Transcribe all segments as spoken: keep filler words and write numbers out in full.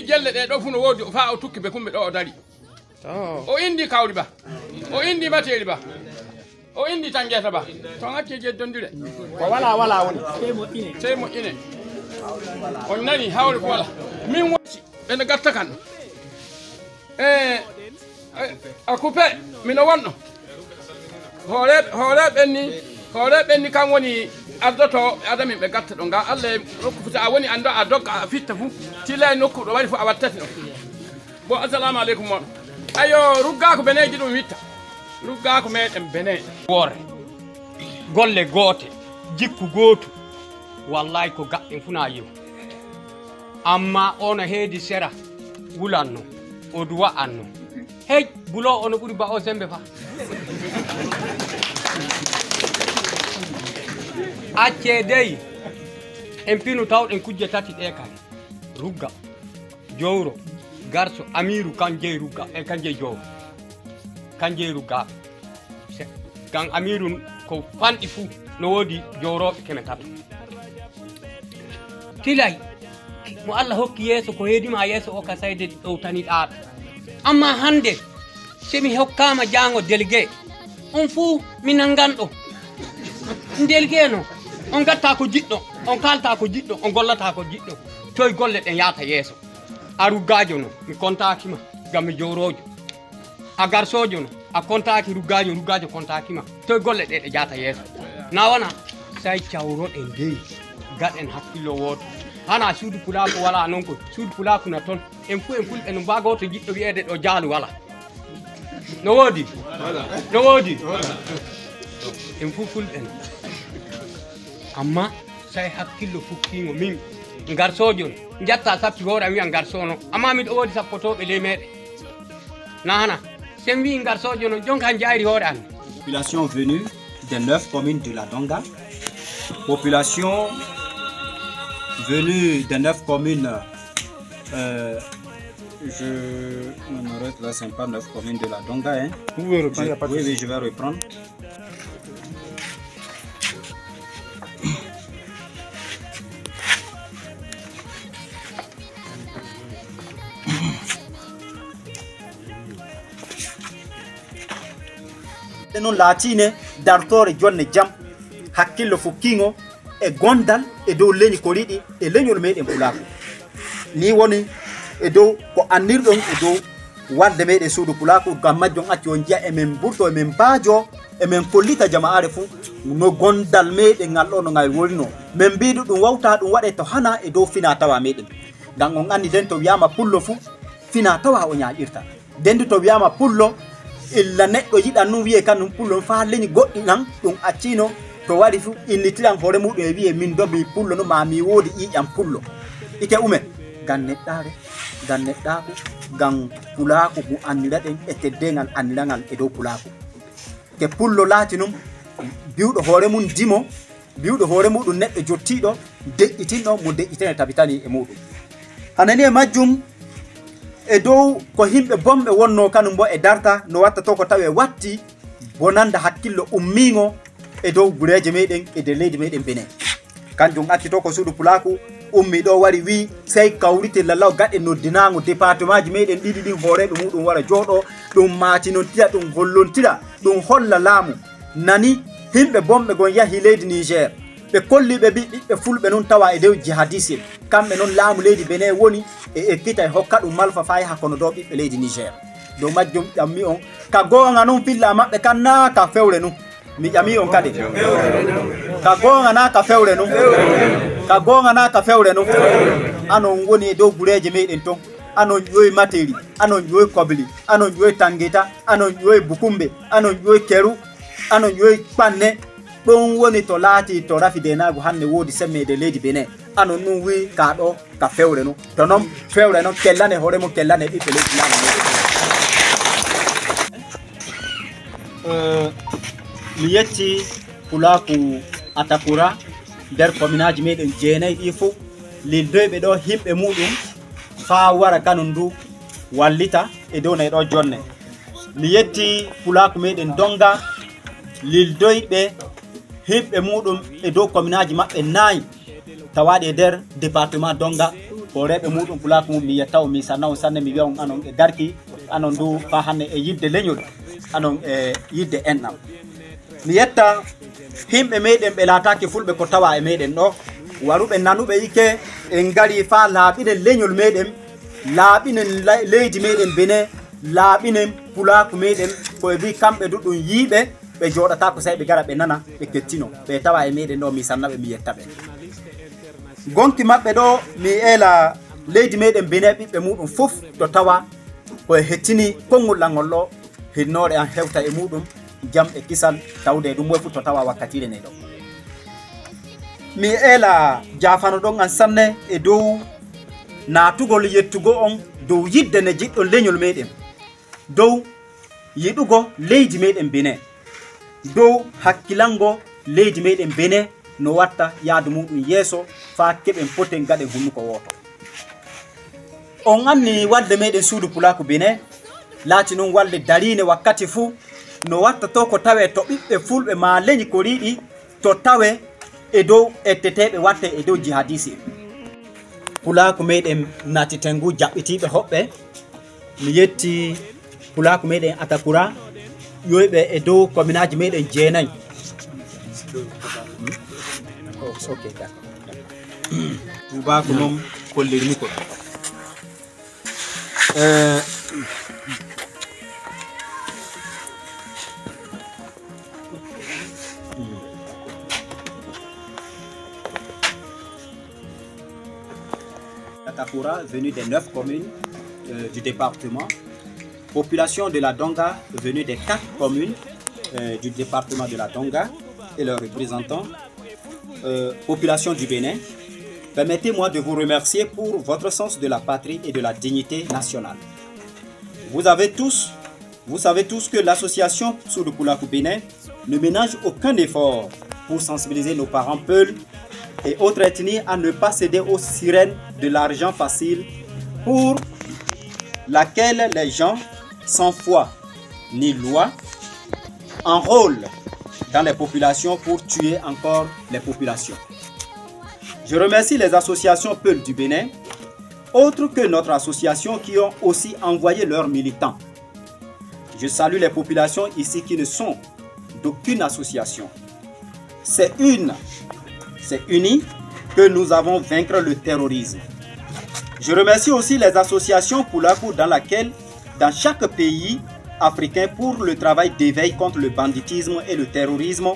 Jelle ɗee ɗoo fu no woodi, faa o tukki be kumɓe ɗoo o dari. O indi Kawri Ba. O indi Mateeri Ba. O indi Tangeeta Ba. To ŋacce jeddondire. Ko walaa, walaa woni. Sey moƴƴine. On nani, hawri ko walaa. Min wonti, ɓe no gatta kan. E, e, a kupe, mino wonno. Hoore, hoore ɓen ni, hoore ɓen ni kan woni ardoto adamin ɓe gatta ɗo. Nga Allah e nokku fu, si a woni ando a dogga a fitta fu, tila e nokku ɗo wari fu a wattati ɗo. Bon, assalamu aleykum moɗon. Ayo, ruggaaku Beneeji ɗum witta. Ruggaaku meɗen Benee. Woore. Golle goote. Jikku gootu. Wallahi ko gaɗɗen fu na yew. Amma ono heedi sera. Wulanno. O duwa'anno. Hey, bulo ono ɓuri ba o sembe fa. Accee dey. En pinu tawɗen kujje tati ɗe kay. Rugga. Jowro, garso, amiiru, kan jeyi rugga, e kan jeyi jowro. Kan jeyi rugga. Se-, gam amiiru ko fanɗi fu, no woodi jowrooɓe keme tato. Tilay, mo Alla hokki yeeso, ko heedi maa yeeso o ka sayde ɗowtaniɗaa ɗo. Amma hande, si mi hokkaama jaango delge, on fu mi nangan ɗo. Delge no, on gatta ko jiɗɗo, on kalta ko jiɗɗo, on gollata ko jiɗɗo. Toy golle ɗen yaata yeeso. A ruggaajo no, mi kontaaki ma, gam mi jowroojo. A garsoojo no, a kontaaki ruggaajo, ruggaajo kontaaki ma. Toy golle ɗe ɗe jaata yeeso. Na wona, say cawroɗen dey, gaɗen hakkillo wooto. Hana suudu pulaaku walaa non koy, suudu pulaaku na ton. En fu en fulɓe no mbaa gooto jiɗɗo wi'eede ɗo jaalu walaa. No woodi? No woodi? En fu fulɓe no. Amma, Sey hakkillo fukkiiŋo min. Garsoojo no. Jatta sappi hoore am wi'a garsoono. Amma miɗo woodi sappotooɓe ley meeɗen. Na hana. Sey mi wi'i garsoojo no, jonka jayri hoore am. Population venue des neuf communes de la Donga. Population venue des neuf communes, euh, je m'arrête là, c'est pas neuf communes de la Donga, hein. Vous pouvez reprendre, je, y a pas de oui, souci. Oui, je vais reprendre. Ɗe non laatiine dartoore jonne jam, hakkillo fukkiiŋo e gondal e dow leñi koriiɗi e leñol meeɗen Pulaaku. Nii woni e dow ko annirɗon e dow walde meeɗen suudu Pulaaku, gam majjum accu on ji'a emen burto, emen baajoo, emen kollita jama'aare fu no gondal meeɗen ŋal ɗo no ŋal wonirnoo. Men mbiidu ɗum wawtaa ɗum waɗee to hana e dow finaa tawaa meeɗen. Gam on anni den to wi'aama pullo fu, finaa tawaa o ñaaƴirta. Den du to wi'aama pullo, illa neɗɗo yiɗan nun wi'ee kanun pullo nun faa leñi goɗɗi ɗan, ɗum acciino to wari fu innitiran hoore muuɗum e wi'ee min do mii pullo nun maa mii woodi ƴiiƴan pullo. Ike ume, gam neɗɗaare, gam neɗɗaaku, gam Pulaaku gu anniraɗen e teddeengal anniraŋal e dow Pulaaku. Te pullo laati nun, bi'uɗo hoore mum dimo, bi'uɗo hoore muuɗum neɗɗo jottiiɗo, deƴƴitinɗo mo deƴƴitene tabitanii e muuɗum. Hana ni e majjum, e dow ko himɓe bonɓe wonnoo kanum bo e darta, no watta to ko tawee watti bonanda hakkillo ummiiŋo e dow gureeje meeɗen e der leydi meeɗen Benin. Kanjum acci to ko suudu Pulaaku ummii ɗo wari wi'i, sey kawriten lallaw gaɗen noddinaaŋo departemaaji meeɗen ɗiɗi ɗin hooreeɓe muuɗum wara jooɗoo, ɗum maatinontira, ɗum hollontira, ɗum holla laamu. Nani, himɓe bonɓe gon yahi leydi Niger. Ɓe kolli ɓe bi ɓiɓɓe fulɓe nun tawa e dow jihadis en. Kamɓe non laamu leydi Benin woni e ekkita e hokka ɗum malfa faa yaha kono dow ɓiɓɓe leydi Niger. Dow majjum ƴammi on, ka gooŋa nun filla maɓɓe kan naa ka fewre nun? Mi ƴamii on kade. Ka gooŋa naa ka fewre nun? Ka gooŋa naa ka fewre nun? Anon woni e dow gureeje meeɗen ton. Anon ƴoy materi, anon ƴoy kobli, anon ƴoy tangeta, anon ƴoy bukumbe, anon ƴoy keru, anon ƴoy kpanne. Ɗum woni to laatii to rafi deenaagu hanne woodi semmeede leydi Benin. Anon nun wi'i ka ɗo ka fewre nun. To non fewre non kellane hoore mum kellane ɓiɓɓe leydi laamu. Eh, mi yetti Pulaaku Atakura nder kominaaji meeɗen jeenayi ɗi fu, lildoyɓe ɗo himɓe muuɗum faa wara kanum du wallita e dow nay ɗo jonne. Mi yetti Pulaaku meeɗen Donga, lildoyɓe himɓe muuɗum e dow kominaaji maɓɓe nayi tawaaɗi e nder département Donga, Hooreeɓe muuɗum pulaaku mum, mi yetta on, mi sanna on sanne, mi wi'a on anon e garki, anon du faa hanne e yidde lenyol, anon e yidde enɗam. Mi yetta himɓe meeɗen ɓe laataaki fulɓe ko tawaa e meeɗen ɗo, waruɓe nanuɓe ike en garii faa laaɓinen lenyol meeɗen, laaɓinen ley-, leydi meeɗen Benin, laaɓinen pulaaku meeɗen, ko e wi kamɓe du ɗum yiiɓe, ɓe jooɗataako sey ɓe gara ɓe nana, ɓe kettino. Ɓe tawaa e meeɗen ɗo, mi sanna ɓe, mi yetta ɓe. Gonki maɓɓe ɗo, mi eela leydi meeɗen Benin ɓiɓɓe muuɗum fof to tawa ko e hettini konŋol lanŋol ɗo, hinnoore am hewta e muuɗum, jam e kisal tawde e ɗum moy fu to tawa wakkatiire ne ɗo. Mi eela jaafano ɗon am sanne e dow naatugol yettugo on dow yidde ne jiɗɗon lenyol meeɗen, dow yiɗugo leydi meeɗen Benin, dow hakkilango leydi meeɗen Benin no watta yaadu muuɗum yeeso faa keɓen poten gaɗen hunnuko wooto. On anni walde meeɗen suudu pulaaku Benin laati nun walde dariine wakkati fu no watta to ko tawee to ɓiɓɓe fulɓe maa lenyi koriiɗi to tawee e dow etteteeɓe wattee e dow jihadisi. Pulaaku meeɗen naatiten ngu jaɓɓitiiɓe hoɓɓe. Mi yetti pulaaku meeɗen Atakura, ƴoyɓe e dow kominaaji meeɗen jeenayi. Oh, ok, d'accord. Tuubaaku non kollirmi ko. Eh, Katakura, venu des neuf communes, euh, du département. Population de la Donga, venue des quatre communes, euh, du département de la Donga et leurs représentants. Euh, population du Bénin, permettez-moi de vous remercier pour votre sens de la patrie et de la dignité nationale. Vous avez tous, vous savez tous que l'association Sudu Pulaku Bénin ne ménage aucun effort pour sensibiliser nos parents peuls et autres ethnies à ne pas céder aux sirènes de l'argent facile pour laquelle les gens sans foi ni loi enrôlent dans les populations pour tuer encore les populations. Je remercie les associations peules du Bénin, autres que notre association, qui ont aussi envoyé leurs militants. Je salue les populations ici qui ne sont d'aucune association. C'est une, c'est uni que nous avons vaincre le terrorisme. Je remercie aussi les associations Pulaku dans laquelle, dans chaque pays africain, pour le travail d'éveil contre le banditisme et le terrorisme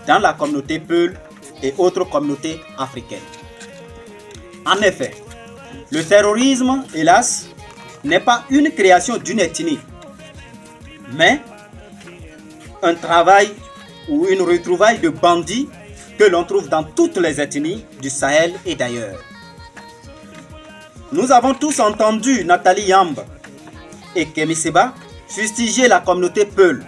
dans la communauté Peul et autres communautés africaines. En effet, le terrorisme, hélas, n'est pas une création d'une ethnie, mais un travail ou une retrouvaille de bandits que l'on trouve dans toutes les ethnies du Sahel et d'ailleurs. Nous avons tous entendu Nathalie Yamb et Kemi Seba fustiger la communauté Peul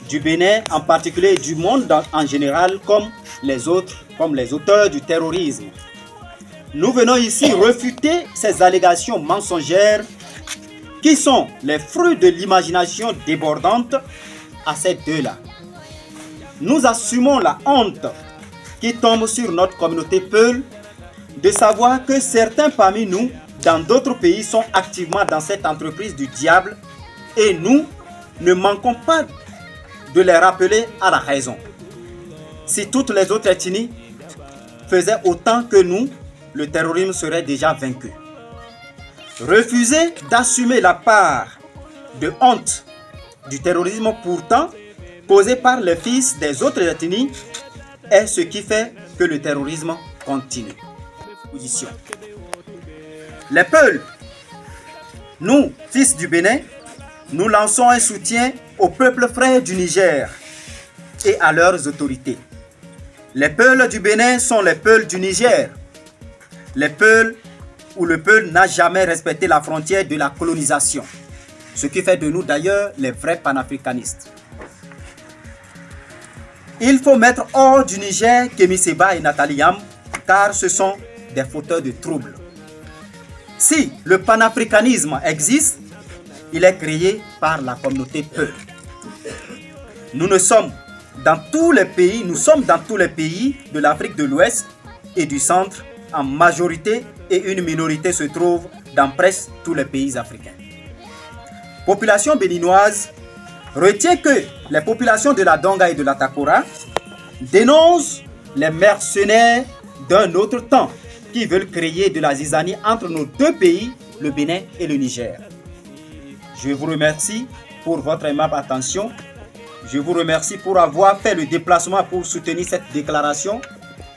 du Bénin en particulier et du monde en, en général comme les autres, comme les auteurs du terrorisme. Nous venons ici réfuter ces allégations mensongères qui sont les fruits de l'imagination débordante à ces deux-là. Nous assumons la honte qui tombe sur notre communauté Peul de savoir que certains parmi nous, dans d'autres pays, sont activement dans cette entreprise du diable et nous ne manquons pas de les rappeler à la raison. Si toutes les autres ethnies faisaient autant que nous, le terrorisme serait déjà vaincu. Refuser d'assumer la part de honte du terrorisme pourtant causé par les fils des autres ethnies est ce qui fait que le terrorisme continue. Position. Les Peuls, nous, fils du Bénin, nous lançons un soutien au peuple frère du Niger et à leurs autorités. Les Peuls du Bénin sont les Peuls du Niger. Les Peuls ou le Peul n'a jamais respecté la frontière de la colonisation, ce qui fait de nous d'ailleurs les vrais panafricanistes. Il faut mettre hors du Niger Kemi Seba et Nathalie Yamb, car ce sont des fauteurs de troubles. Si le panafricanisme existe, il est créé par la communauté Peul. Nous ne sommes dans tous les pays, nous sommes dans tous les pays de l'Afrique de l'Ouest et du Centre en majorité et une minorité se trouve dans presque tous les pays africains. Population béninoise retient que les populations de la Donga et de la Takora dénoncent les mercenaires d'un autre temps qui veulent créer de la zizanie entre nos deux pays, le Bénin et le Niger. Je vous remercie pour votre aimable attention. Je vous remercie pour avoir fait le déplacement pour soutenir cette déclaration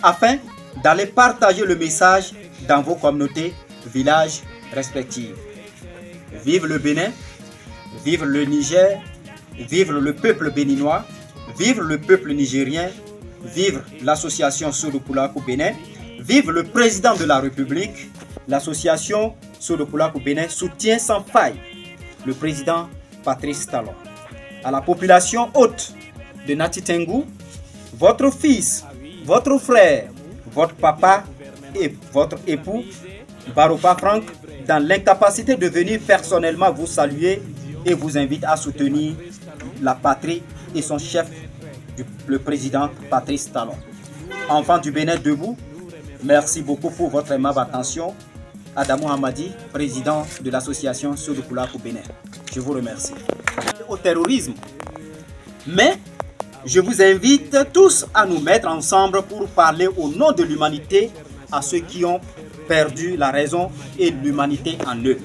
afin d'aller partager le message dans vos communautés, villages respectifs. Vive le Bénin, vive le Niger, vive le peuple béninois, vive le peuple nigérien, vive l'association Sodopulaku Bénin, vive le président de la République. L'association Sodopulaku Bénin soutient sans faille le président Patrice Talon. À la population haute de Natitengu, votre fils, votre frère, votre papa et votre époux, Baropa Franck, dans l'incapacité de venir personnellement vous saluer et vous invite à soutenir la patrie et son chef, du- le président Patrice Talon. Enfants du Bénin debout, merci beaucoup pour votre aimable attention. Adamu Hamadi, président de l'association Sodopulaku Bénin. Je vous remercie. Au terrorisme. Mais je vous invite tous à nous mettre ensemble pour parler au nom de l'humanité à ceux qui ont perdu la raison et l'humanité en eux.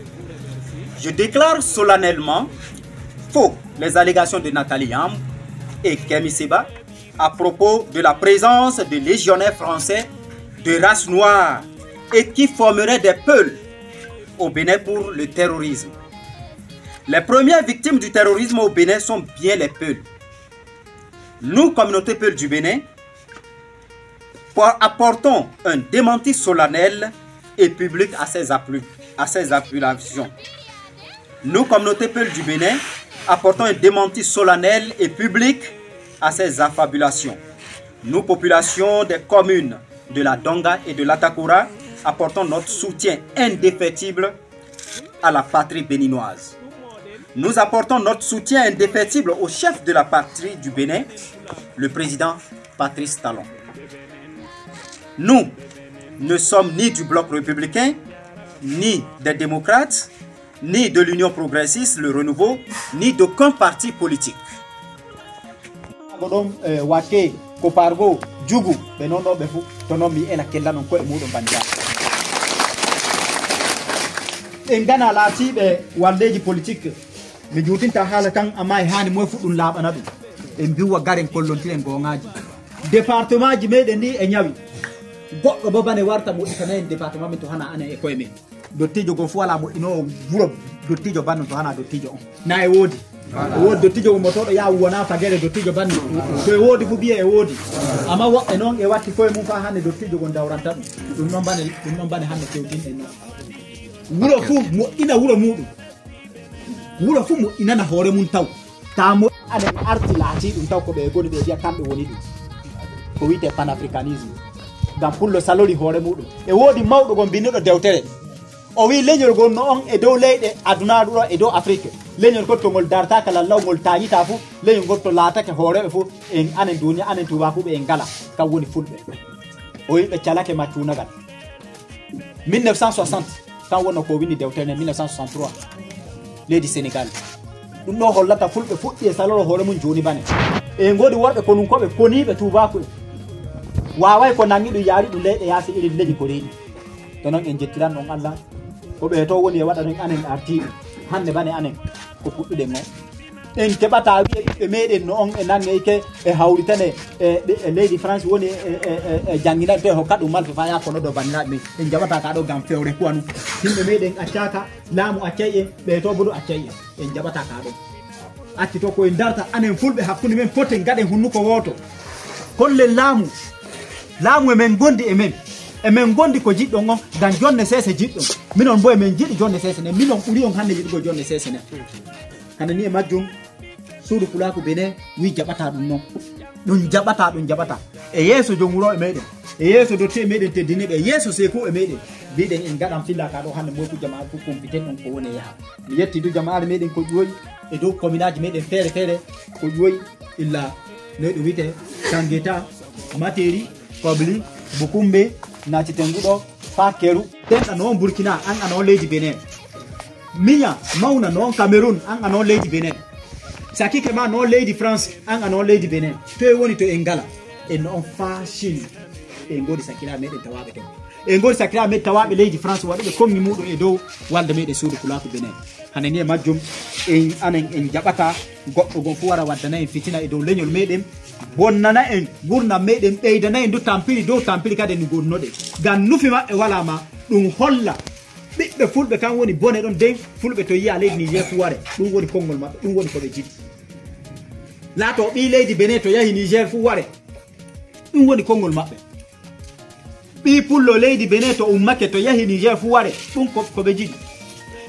Je déclare solennellement faux les allégations de Nathalie Yamb et Kemi Seba à propos de la présence de légionnaires français de race noire et qui formeraient des peuls au Bénin pour le terrorisme. Les premières victimes du terrorisme au Bénin sont bien les peuls. Nous, communauté peul du Bénin, apportons un démenti solennel et public à ces, à ces appellations. Nous, communauté peul du Bénin, apportons un démenti solennel et public à ces affabulations. Nous, population des communes de la Donga et de l'Atakora, apportons notre soutien indéfectible à la patrie béninoise. Nous apportons notre soutien indéfectible au chef de la patrie du Bénin, le président Patrice Talon. Nous ne sommes ni du bloc républicain, ni des démocrates, ni de l'Union progressiste, le renouveau, ni d'aucun parti politique. Ko ɗon, eh, wakkee, ko pargo, jugu, ɓe non ɗo ɓe fu, to non mi ena kella non ko'e muɗum banndiraaɓe. En gana laatiiɓe walleeji politik, mi juutinta haala kan, amma e haani moy fu ɗum laaɓana ɗum. En mbiwa garen kollontiren gooŋaaji. Departemaaji meɗen ni e ñawi. Goɗɗo bo bane warta mo ikana en departement men to hana anen e koye men. Dottiijo goo fu walaa moƴƴinoowo wuro dottiijo banno to hana dottiijo on. Na e woodi? E woodi dottiijo ummotooɗo yaha wona fagere dottiijo banno? To e woodi fu biye e woodi. Amma woɓɓe noon e watti koye mum faa hande dottiijo gon dawranta ɗum. Ɗum noon bane, ɗum noon bane hande kewtinɗen noon. Wuro fu moƴƴina wuro muuɗum. Wuro fu moƴƴinana hoore mum taw. Taa mo anen arti laatii ɗum taw ko ɓe goni ɓe wi'a kamɓe woni ɗum. Ko wi'etee panafricanisme. Ngam pullo salori hoore muuɗum. E woodi mawɗo gon binnuɗo dewtere. O wi'i lenyol gonno on e dow leyɗe adunaaru ɗo e dow Afrik. Lenyol gol to ngol dartaaka lallaw ngol taañitaa fu, lenyol gol to laatake hooreeɓe fu, en anen duuniya, anen tuubaakuuɓe en ngala. Kam woni fulɓe. O wi'i ɓe calake maccuunagal. Mille neuf cent soixante, kan wonno ko o winndi dewtere nden, mille neuf cent soixante-trois, leydi Senegal. Ɗum ɗo hollata fulɓe fuɗɗi e saloro hoore mum jooni bane. E ngoodi worɓe konunkooɓe koniiɓe tuubaaku en. Waaway ko nanŋi ɗum yaari ɗum leyɗe yaasi irin leñi ko reeni. To non en jettiran ɗon Allah. Ko ɓe to woni e waɗa ɗon anen artiiɓe. Hande bane anen ko puɗɗuɗen on. En keɓataa wi'e ɓiɓɓe meeɗen no on e nanŋeyke e hawritane e, e, e leydi France woni e, e, e, e jannginante e hokka ɗum malfa faa yaa kono ɗo banndiraaɓe men. En jaɓataa kaa ɗo ngam fewre kuwanu. Yimɓe meeɗen accaaka, laamu accay en, ɓe to bodu accay en. En jaɓataa kaa ɗo. Acci to ko en darta anen fulɓe hakkunde men poten gaɗen hunnuko wooto. Kollen laamu. Laamu e men gondi e men. E men gondi ko jiɗɗon on ngam jonne seese jiɗɗon. Minon bo e men jiɗi jonne seese nen. Minon ɓuri on hande yiɗugol jonne seese nen. Hande ni e majjum. Suudu Pulaaku Benin wi jaɓataa ɗum non. Ɗum jaɓataa, ɗum jaɓataa. E yeeso jom wuro e meɗen, e yeeso dotti e meɗen teddiniiɓe, e yeeso seeku e meɗen, mbiɗen en gaɗan filla ka ɗo hande moy fu jamaare fu kumpiten on ko woni e yaha. Mi yetti du jamaare meɗen ko ƴuwoy e dow kominaaji meɗen feere feere ko ƴuwoy illa no ɗum wite Sangeta, Materi, Kobli, Bukumbe, Nacitenguɗo, Faa keru, denɗa non Burkina, an a non leydi Benin. Miɲa, mawna non Cameroun, an a non leydi Benin. Sakike ma non leydi France, an a non leydi Benin. Toy woni to en ngala? En non faa Chine. En ngoodi sakiraaɓe meɗen tawaaɓe ton. En ngoodi sakiraaɓe meɗen tawaaɓe leydi France, waɗuɓe konŋi muuɗum e dow walde meɗen suudu pulaaku Benin. Hande ni e majjum, en anen en jaɓata goɗɗo gom fu wara waddana en fitina e dow leɲol meɗen, bonnana en gurnal meɗen, ɓeydana en du tampiri dow tampiri kadi no gonnoɗen. Ngam nufi maɓɓe walaa ma ɗum holla ɓiɓɓe fulɓe kan woni bone ɗon, den fulɓe to yi'a leydi Niger fu ware. Ɗum woni konŋol maɓɓe, ɗum woni ko ɓe jiɗi. Laato ɓii leydi Benin to yahi Niger fu ware. Ɗum woni konŋol maɓɓe. Ɓii pullo leydi Benin to ummake to yahi Niger fu ware, ɗum ko, ko ɓe jiɗi.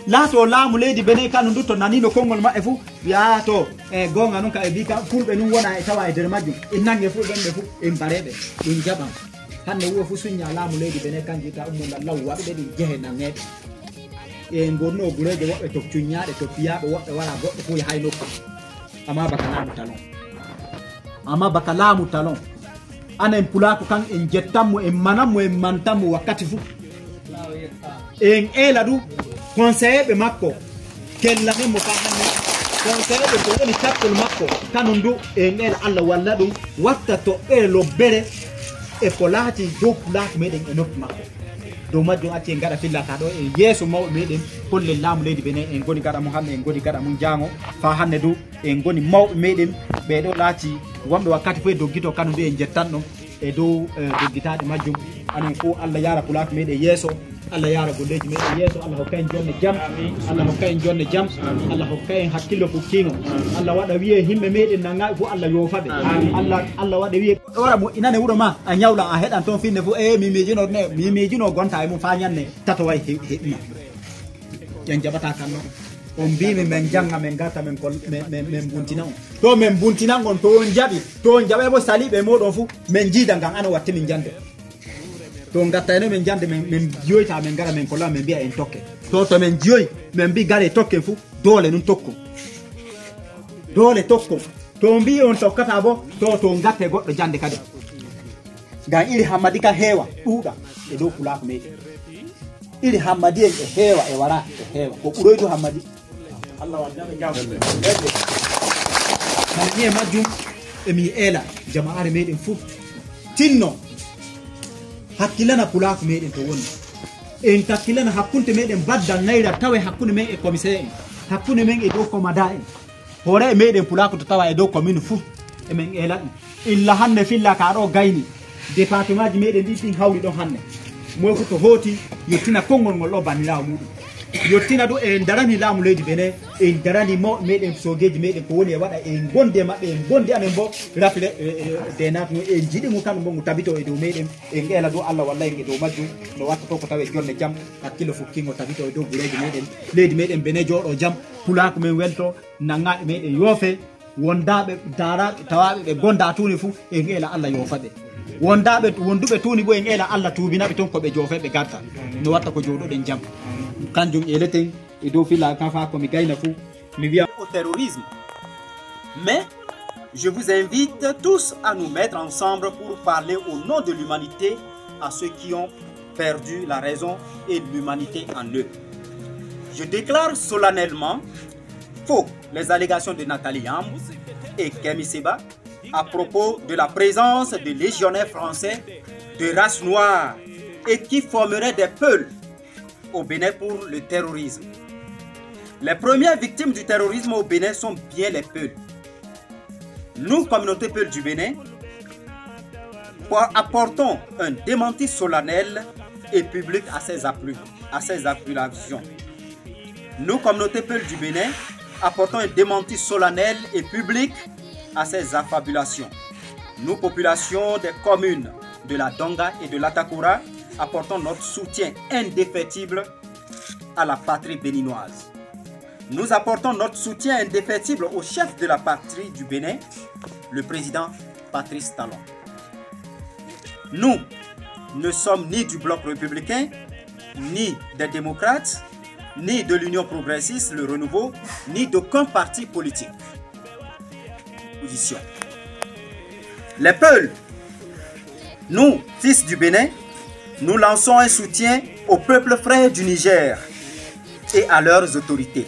Laato laamu leydi Benin kanu du to nanino konŋol maɓɓe fu, wi'a to, e goonga nun ka e bi ka fulɓe nun wona e tawa e der majjum. En nange fulɓe ɓe fu, en bareɓe, ɗum jaɓan. Hande wuo fu sunya laamu leydi Benin kan jiita ummo law waɗuɓe ɗum jehe nangeɓe. E gonno gureeje woɓɓe to cunyaaɗe, to piyaaɓe woɓɓe wara goɗɗo fu yahay nokku. Amma baka laamu talon. Amma baka laamu talon. Anen pulaaku kan en jettan mo, en manan mo, en mantan mo wakkati fu. En eela du, konseyeeɓe makko, kellanen mo faa hande. Konseyeeɓe ko woni cakkol makko, kanun du, en eela Alla walla ɗum, watta toɓɓere lobbere e ko laati dow pulaaku meɗen e noppi makko. Dow majjum acci en gaɗa filla ka ɗo e yeeso mawɓe meɗen, kollen laamu leydi Benin, en goni gaɗa mum hande, en goni gaɗa mum jaango, faa hande du, en goni mawɓe meɗen, ɓe ɗo laati wonɓe wakkati fu e doggito, kanu du en jettan ɗon e dow, eh, doggitaaɗe majjum. Anen fu, Alla yaara pulaaku meɗen yeeso, Alla yaara golleeji meɗen yeeso, Alla hokka en jonne jam, Alla hokka en jonne jam, Alla hokka en hakkillo fukkiingo, Alla waɗa wi'e himɓe meɗen nangaaɓe fu, Alla yoofa ɓe, Alla, Alla waɗa wi'e, wara mo inane wuro ma, a ɲawlan, a heɗan toon finne fu, e mi miijino ne, mi miijino gonta e mum faa ɲanne tato way he-, heɓi ma. En jaɓataa kan non. On mbii min men jannga, men garta, men kol-, men, men, men buntina on. To men buntinan on, to on jaɓi, to on jaɓay bo saliiɓe mooɗon fu, men jiida ngam ano watti min jande. To on gattayno men jande, men, men jiyoyta, men gara, men kolla, men mbi'a en tokke. To, to men jiyoy, men mbii gare tokken fu, doole nun tokkon. Doole tokkon. To on mbii on tokkataa bo, to, to on gatte goɗɗo jande kadi. Ngam iri hammadi ka heewa, ɗuuɗa, e dow pulaaku meɗen. Iri hammadi en e heewa, e wara, e heewa. Ko ɓuroy du hammadi. Hande e majjum, emi eela jama'aare meɗen fu. Tinno, hakkilana pulaaku meɗen to woni. En hakkilana hakkunde meɗen baddal nayra tawe hakkunde men e komisee en, hakkunde men e dow komada en. Hoore e meɗen pulaaku to tawa e dow komini fu, emen eela ɗum. Illa hande filla ka ɗo gayni. Departemaaji meɗen ɗin ɗin hawri ɗon hanne. Moy fu to hooti, yottina konngol ngol ɗo banniraawo muɗum. Yottina du en darani laamu leydi Benin, en darani mawɓe meɗen soogeeji meɗen ko woni e waɗa, en gondi e maɓɓe, en gondi anen bo rafle, eh, eh, deenaatu ngu, en jiɗi ngu kanum bo ngu tabito e dow meɗen, en eela du Alla walla en e dow majjum, no watta to ko tawe jonne jam, hakkillo fukkingo tabito e dow gureeji meɗen, leydi meɗen Benin jooɗo jam, pulaaku men welto, nangaaɓe meɗen yoofe, wondaaɓe daaraaɓe, tawaaɓe ɓe gondaa tuuni fu, en eela Alla yoofa ɓe. Wondaaɓe, wonduɓe tuuni bo en eela Alla tuubina ɓe ton ko ɓe joofe ɓe garta. No watta ko jooɗoɗen jam. Kanjum eeleten e dow filla ka faa ko mi gayna fu, mi wi'a. Au terrorisme. Mais je vous invite tous à nous mettre ensemble pour parler au nom de l'humanité à ceux qui ont perdu la raison et l'humanité en eux. Je déclare solennellement faux les allégations de Nathalie Yamb et Kemi Seba à propos de la présence de légionnaires français de race noire et qui formeraient des Peuls au Bénin pour le terrorisme. Les premières victimes du terrorisme au Bénin sont bien les Peuls. Nous, communauté Peul du Bénin, apportons un démenti solennel et public à ces applu-, à ces accusations. Nous, communauté Peul du Bénin, apportons un démenti solennel et public à ces affabulations. Nous, population des communes de la Donga et de l'Atakora, apportons notre soutien indéfectible à la patrie béninoise. Nous apportons notre soutien indéfectible au chef de la patrie du Bénin, le président Patrice Talon. Nous ne sommes ni du bloc républicain, ni des démocrates, ni de l'Union progressiste, le renouveau, ni d'aucun parti politique. Position. Les Peuls, nous, fils du Bénin, Nous lançons un soutien aux peuples frères du Niger et à leurs autorités.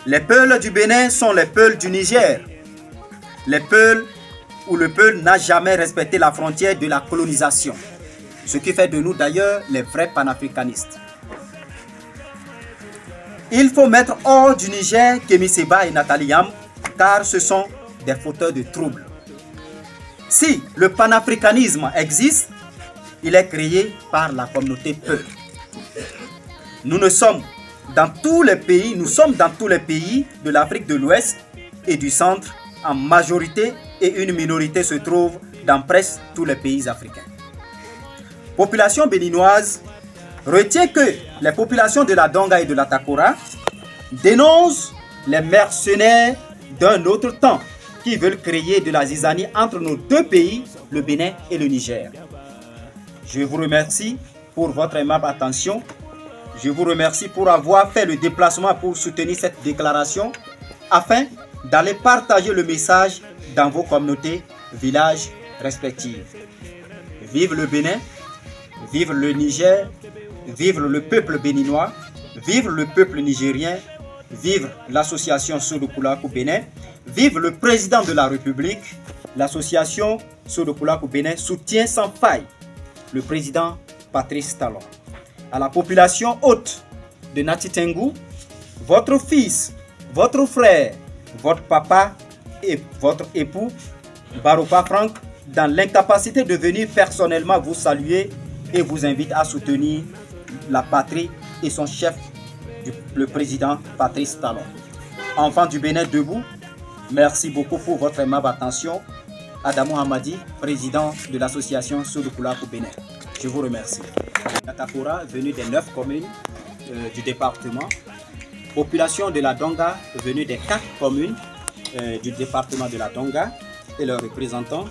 Les Peuls du Bénin sont les Peuls du Niger. Les Peuls ou le Peul n'a jamais respecté la frontière de la colonisation, ce qui fait de nous d'ailleurs les vrais panafricanistes. Il faut mettre hors du Niger Kemi Seba et Nathalie Yamb, car ce sont des fauteurs de troubles. Si le panafricanisme existe, il est créé par la communauté Peul. Nous ne sommes dans tous les pays, nous sommes dans tous les pays de l'Afrique de l'Ouest et du Centre en majorité et une minorité se trouve dans presque tous les pays africains. Population béninoise retient que les populations de la Donga et de la Takora dénoncent les mercenaires d'un autre temps qui veulent créer de la zizanie entre nos deux pays, le Bénin et le Niger. Je vous remercie pour votre aimable attention. Je vous remercie pour avoir fait le déplacement pour soutenir cette déclaration afin d'aller partager le message dans vos communautés, villages respectifs. Vive le Bénin, vive le Niger, vive le peuple béninois, vive le peuple nigérien, vive l'association Sodou Koulakou Bénin, vive le président de la République. L'association Sodou Koulakou Bénin soutient sans faille le président Patrice Talon. À la population hôte de Natitengou, votre fils, votre frère, votre papa et votre époux, Baropa Franck, dans l'incapacité de venir personnellement vous saluer et vous invite à soutenir la patrie et son chef, du- le président Patrice Talon. Enfants du Bénin debout, merci beaucoup pour votre aimable attention. Adamou Hamadi, président de l'association Sodou Koulakou Bénin. Je vous remercie. Katakora, venu des neuf communes, euh, du département. Population de la Donga, venue des quatre communes, euh, du département de la Donga et leurs représentants.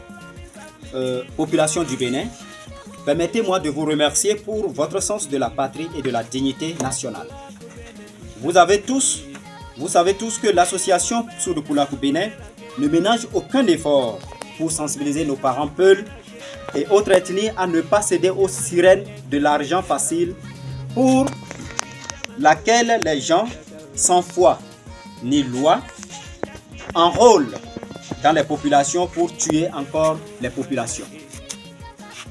Euh, population du Bénin, permettez-moi de vous remercier pour votre sens de la patrie et de la dignité nationale. Vous avez tous, vous savez tous que l'association Sodou Koulakou Bénin ne ménage aucun effort pour sensibiliser nos parents peuls et autres ethnies à ne pas céder aux sirènes de l'argent facile pour laquelle les gens sans foi ni loi enrôlent dans les populations pour tuer encore les populations.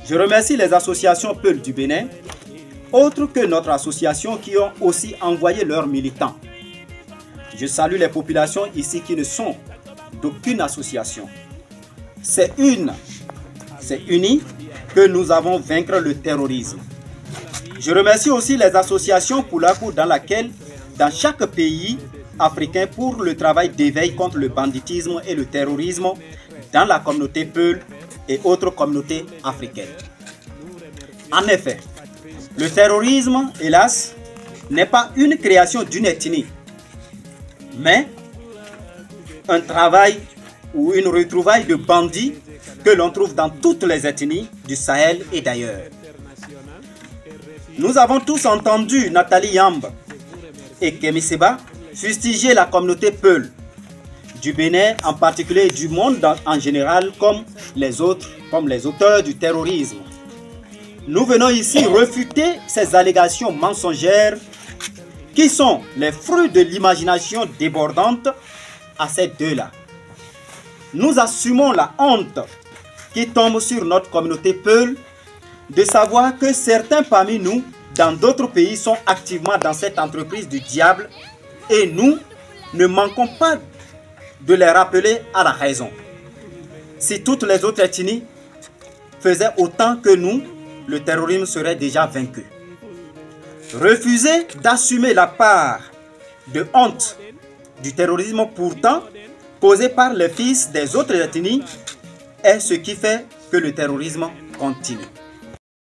Je remercie les associations Peuls du Bénin, autres que notre association, qui ont aussi envoyé leurs militants. Je salue les populations ici qui ne sont d'aucune association. C'est une, c'est uni que nous avons vaincre le terrorisme. Je remercie aussi les associations Koulakou dans laquelle, dans chaque pays africain, pour le travail d'éveil contre le banditisme et le terrorisme dans la communauté Peul et autres communautés africaines. En effet, le terrorisme, hélas, n'est pas une création d'une ethnie, mais un travail ou une retrouvaille de bandits que l'on trouve dans toutes les ethnies du Sahel et d'ailleurs. Nous avons tous entendu Nathalie Yamb et Kemi Seba fustiger la communauté Peul du Bénin en particulier et du monde en, en général comme les autres, comme les auteurs du terrorisme. Nous venons ici réfuter ces allégations mensongères qui sont les fruits de l'imagination débordante à ces deux-là. Nous assumons la honte qui tombe sur notre communauté Peul de savoir que certains parmi nous, dans d'autres pays, sont activement dans cette entreprise du diable et nous ne manquons pas de les rappeler à la raison. Si toutes les autres ethnies faisaient autant que nous, le terrorisme serait déjà vaincu. Refuser d'assumer la part de honte du terrorisme pourtant causé par les fils des autres ethnies est ce qui fait que le terrorisme continue.